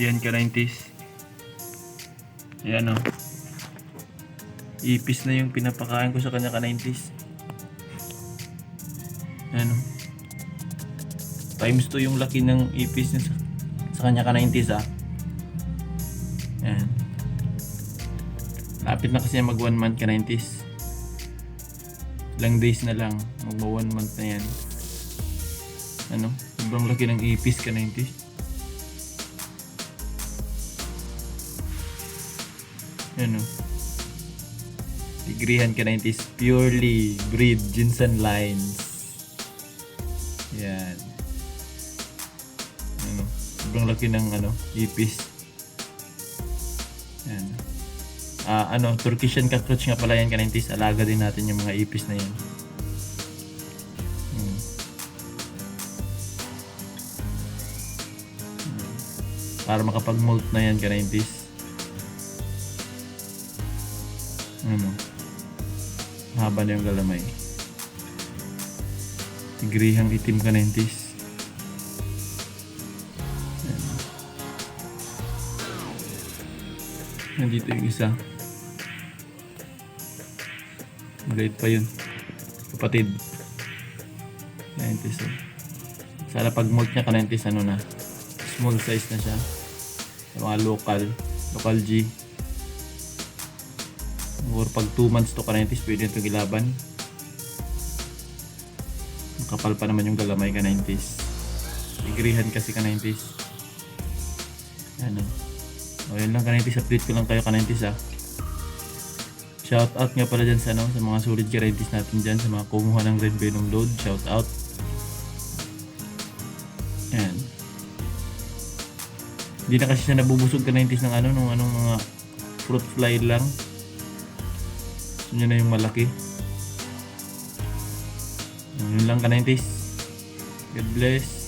Ayan, ka-90s. Ayan o. Ipis na yung pinapakain ko sa kanya, ka-90s. Ayan o. Times 2 yung laki ng ipis niya sa kanya, ka-90s ah. Ayan. Lapit na kasi mag 1 month, ka-90s. Ilang days na lang. Magma 1 month na yan. Ano? Sobrang laki ng ipis, ka-90s. Ano? Tigrihan, ka-90s. Purely breed Jinsan lines. Yan. Ano? Sobrang laki ng ano, ipis. Yan. Ah, ano, Turkish cockroach nga pala yan, ka-90s. Alaga din natin yung mga ipis na yan. Para makapag-molt na yan, ka-90s. Ano? Mahaba na yung galamay. Tigrihang itim, ka-90s. Ayan. Nandito yung isa. Maliit pa yun. Kapatid. 90s eh. Sana pag molt niya, ka-90s, ano na. Small size na siya. Sa mga local. Local G. Or pag 2 months to, ka-90s, pwede na itong ilaban. Makapal pa naman yung galamay, ka-90s. Tigrihan kasi, ka-90s. Ano. O yun lang, ka-90s. Update ko lang kayo, ka-90s ah. Shout out nga pala dyan sa, ano, sa mga solid ka-90s natin dyan. Sa mga kumuha ng Red Venom load. Shout out. Ayan. Hindi na kasi siya nabubusog, ka-90s, ng ano, nung anong mga fruit fly lang. Gusto niya na yung malaki. Yun lang, ka-90s. God bless.